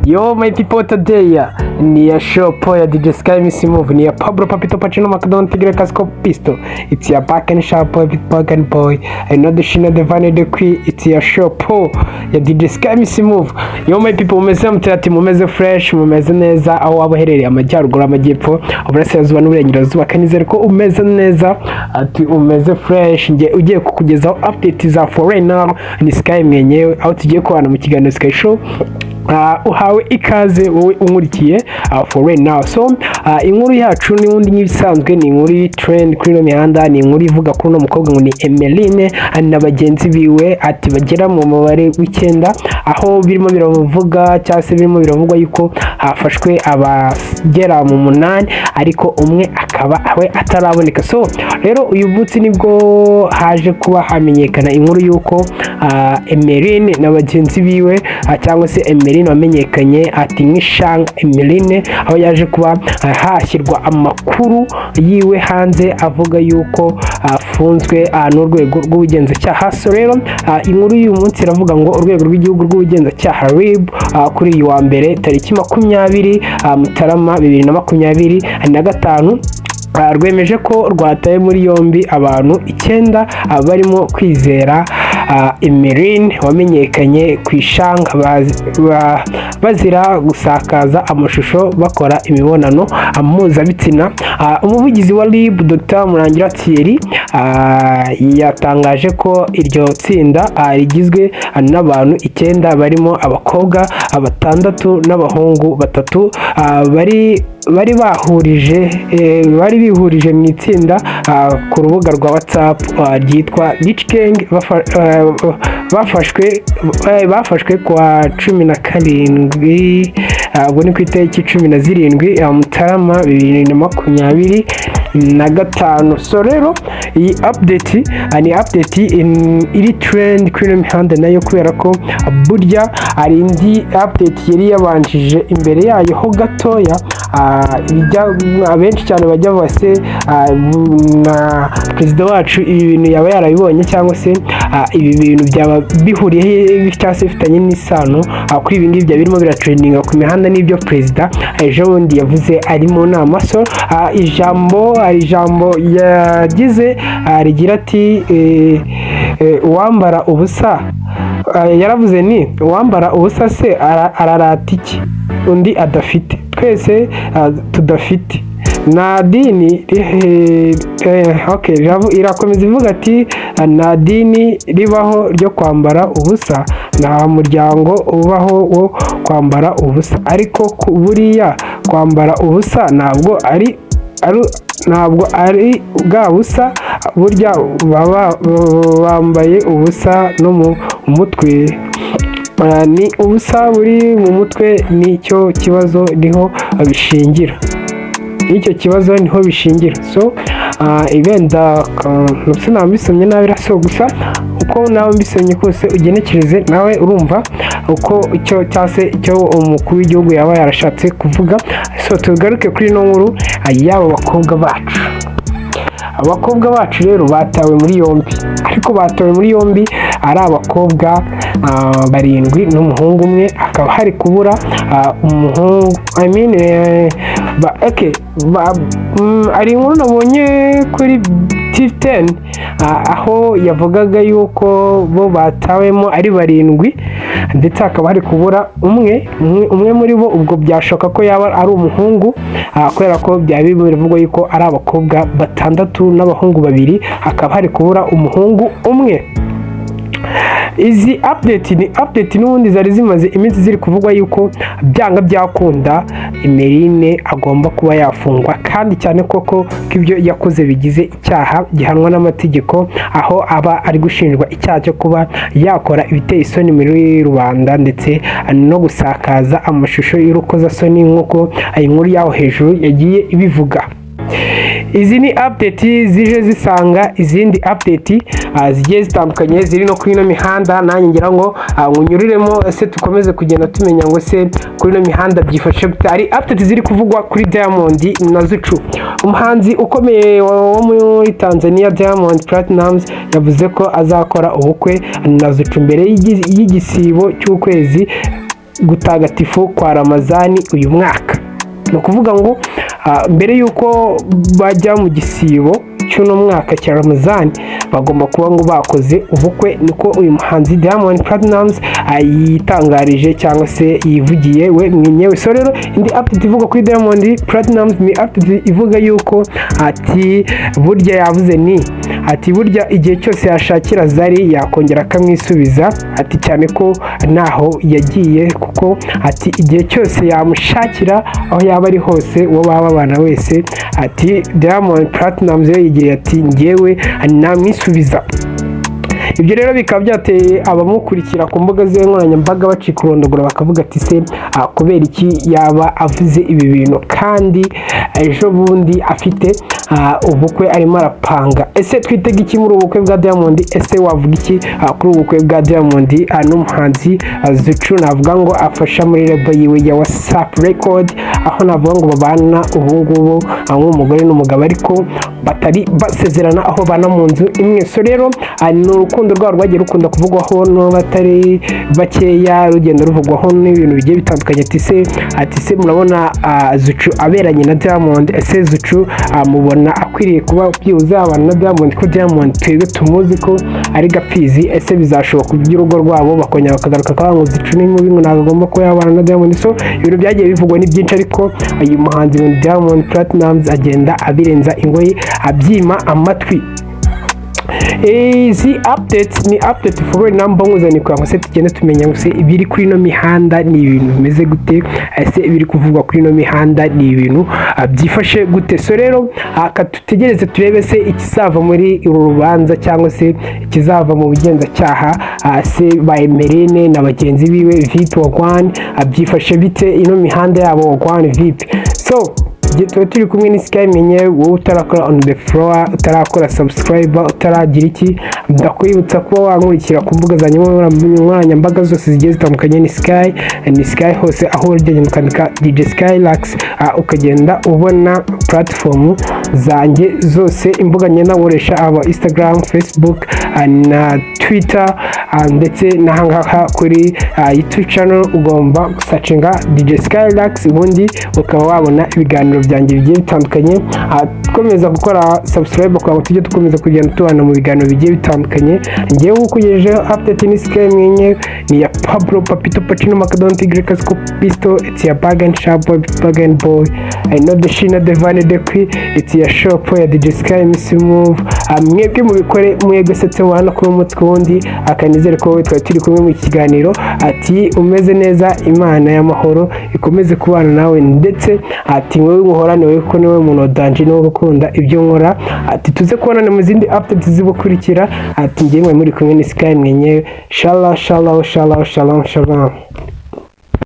Yo my people, today ni ya show po ya DJ Sky Miss Move, ni ya Pablo Papito Pacino Macdon Tigre Casco Pisto. It's your back and sharp boy, back and boy. I know the shino the vanny the queen. It's your show po ya DJ Sky Miss Move. Yo my people, mumeze mute? Ati mumeze fresh, mumeze neza aho waba uherereye, amajyaruguru, amajyepfo, uburasirazuba n'uburengerazuba. Kanizere ko umeze neza, ati umeze fresh. Nge ugiye kukugezaho update za foreign now ni Sky mwenyewe, aho tugiye kubana mu kiganiro Sky Show. Uhawe ikaze wowe unkurikiye for right now. So inkuru yacu n'ubundi nk'ibisanzwe ni inkuru iri trend kuri ino mihanda, ni inkuru ivuga kuri uno mukobwa ngo ni Emeline na bagenzi biwe, ati bagera mu mubare w'icyenda, aho birimo biravuga cyangwa se birimo biravugwa yuko hafashwe abagera mu munani, ariko umwe akaba we ataraboneka. So rero uyu munsi nibwo haje kuba hamenyekana inkuru y'uko Emeline na bagenzi biwe, cyangwa se Emeline wamenyekanye ati nk'ishanga Emeline, aho yaje kuba hashyirwa amakuru yiwe hanze avuga yuko afunzwe n'urwego rw'ubugenzacyaha. So rero inkuru y'uyu munsi iravuga ngo urwego rw'igihugu rw'ubugenzacyaha RIB, kuri uyu wa mbere tariki 20 Mutarama 2025, rwemeje ko rwataye muri yombi abantu icyenda, barimo Kwizera Emeline wamenyekanye ku ishanga, bazira gusakaza amashusho bakora imibonano mpuzabitsina. Umuvugizi wa RIB, Dr Murangira Thierry, yatangaje ko iryo tsinda rigizwe n'abantu icyenda, barimo abakobwa batandatu n'abahungu batatu, bari bahurije bari bihurije mu itsinda ku rubuga rwa WhatsApp ryitwa Rich Gang. Bafashwe kuwa 17, ubwo ni ku itariki 17 Mutarama 2025. So rero iyi update ni update iri trend kuri ino mihanda nayo, kubera ko burya hari indi update yari yabanjije imbere yayo ho gatoya. Abenshi cyane bajya base na perezida wacu ibi bintu yaba yarabibonye, cyangwa se ibi bintu byaba bihuriye cyangwa se bifitanye n'isano kuri ibi ngibi byaba birimo biratrendinga ku mihanda n'ibyo perezida ejo bundi yavuze ari mu nama. So ijambo, hari ijambo yagize rigira ati uwambara ubusa, yaravuze ni uwambara ubusa se ararata iki undi adafite, twese tudafite? Nta dini okay, irakomeza ivuga ati nta dini ribaho ryo kwambara ubusa, nta muryango ubaho wo kwambara ubusa, ariko buriya kwambara ubusa ntabwo ari bwa busa, burya baba bambaye ubusa no mu mutwe. Ni ubusa buri mu mutwe, nicyo kibazo, niho bishingira, n'icyo kibazo niho bishingira. So ibenda naba mbisomye nabi, so gusa uko nawe mbisomye kose ugenekereze nawe urumva uko icyo cyangwa se icyo umukuru w'igihugu yaba yarashatse kuvuga. So tugaruke kuri ino nkuru y'aba bakobwa bacu. Abakobwa bacu rero batawe muri yombi, ariko batawe muri yombi ari abakobwa barindwi n'umuhungu umwe, hakaba hari kubura umuhungu, I mean, okay, hari inkuru nabonye kuri TV10, aho yavugaga yuko bo batawemo ari barindwi, ndetse hakaba hari kubura umwe muri bo. Ubwo byashoboka ko yaba ari umuhungu, kubera ko byaba bivugwa yuko ari abakobwa batandatu n'abahungu babiri, hakaba hari kubura umuhungu umwe. Izi update ni update n'ubundi zari zimaze iminsi ziri kuvugwa yuko byanga byakunda Emeline agomba kuba yafungwa, kandi cyane koko ko ibyo yakoze bigize icyaha gihanwa n'amategeko, aho aba ari gushinjwa icyaha cyo kuba yakora ibiteye isoni muri rubanda, ndetse no gusakaza amashusho y'urukozasoni, nk'uko iyi nkuru yaho hejuru yagiye ibivuga. Izi ni update zije zisanga izindi update zigiye zitandukanye ziri no kuri ino mihanda. Nanjye ngira ngo nkunyuriremo, ese tukomeze kugenda tumenya ngo se kuri ino mihanda byifashe gute? Hari update ziri kuvugwa kuri Diamond na Zuchu. Umuhanzi ukomeye wo muri Tanzania, Diamond Platnumz, yavuze ko azakora ubukwe na Zuchu mbere y'igisibo cy'ukwezi gutagatifu kwa Ramazani uyu mwaka. Ni ukuvuga ngo mbere y'uko bajya mu gisibo cy'uno mwaka cya Ramazani, bagomba kuba ngo bakoze ubukwe. Niko uyu muhanzi Diamond Platnumz yitangarije cyangwa se yivugiye we mwenyewe. So rero, indi update ivuga kuri Diamond Platnumz ni update ivuga yuko ati burya yavuze ni ati burya igihe cyose yashakira Zari yakongera akamwisubiza, ati cyane ko ntaho yagiye, kuko ati igihe cyose yamushakira aho yaba ari hose, uwo baba babana wese, ati Diamond Platnumz we yigiye ati ngewe namwisubiza. Ibyo rero bikaba byateye abamukurikira ku mbuga ze nkoranyambaga bacika urondogora, bakavuga ati: "Se kubera iki yaba avuze ibi bintu kandi ejo bundi afite ubukwe arimo arapanga?" Ese twitega iki muri ubu bukwe bwa Diamond? Ese wavuga iki kuri ubu bukwe bwa Diamond n'umuhanzi Zuchu, navuga ngo afasha muri label yiwe ya Wasafi Record, aho navuga ngo babana ubu ngubu nk'umugore n'umugabo ariko batari basezerana, aho bana mu nzu imwe? So rero, ni urukundo rwabo rwagiye rukunda kuvugwaho n'abatari bakeya, rugenda ruvugwaho n'ibintu bigiye bitandukanye. Ati se murabona Zuchu aberanye na Diamond? Ese Zuchu mubona akwiriye kuba byibuze yabana na Diamond, ko Diamond twebwe tumuzi ko ari gapfizi? Ese bizashoboka iby'urugo rwabo bakongera bakagaruka akavuga ngo Zuchu ni mubi, ngo ntabwo agomba kuba yabana na Diamond? So ibintu byagiye bivugwa ni byinshi, ariko uyu muhanzi ngo Diamond Platnumz agenda abirenza ingoyi, abyima amatwi. Izi updates ni update for number nkuzaniye kugira ngo se tugende tumenya ngo se ibiri kuri ino mihanda ni ibintu bimeze gute? Ese ibiri kuvugwa kuri ino mihanda ni ibintu byifashe gute? So rero, tutegereze turebe se ikizava muri uru rubanza cyangwa se ikizava mu bugenzacyaha, se ba Emerene na bagenzi biwe vipi, wagwan, byifashe bite ino mihanda yabo, wagwan vipi? So tuba turi kumwe ni Sky Menye. Wowe utarakora on the floor, utarakora subscribe, utaragira iki, ndakwibutsa kuba wankurikira ku mbuga zanjye nkoranyambaga zose zigiye zitandukanye. Ni Sky, ni Sky hose, aho ugenda ukandika DJ Skylax, ukagenda ubona platform zanjye zose, imbuga ngenda nkoresha, aba Instagram, Facebook na Twitter, ndetse n'ahangaha kuri YouTube channel. Ugomba gusearchinga DJ Skylax, ubundi ukaba wabona ibiganiro byanjye bigiye bitandukanye. Dukomeza gukora subscribe kugira ngo tujye dukomeza kugenda tubana mu biganiro bigiye bitandukanye. Ngewe ukugejejeho update ni Sky Mwenye, ni ya Pablo Papito Pacino Macadon Tigre Casco Pisto. It's your bag and sharp boy, bag and boy. I know the shina the vane the kwi. It's your shop ya DJ Sky Miss Move. Mwebwe mubikore, mwebwe setse mubana kuri umunsi ku wundi. Akanizere ko wowe twari turi kumwe mu kiganiro, ati umeze neza, Imana y'amahoro ikomeze kubana nawe, ndetse ati wowe muhorane wowe, kuko niwe muntu wa danger, niwe ukunda ibyo nkora. Ati tuze kubonana mu zindi updates zibukurikira. Ati ngewe muri kumwe ni Sky Mwenyewe. Shalom, shalom, shalom, shalom, shalom.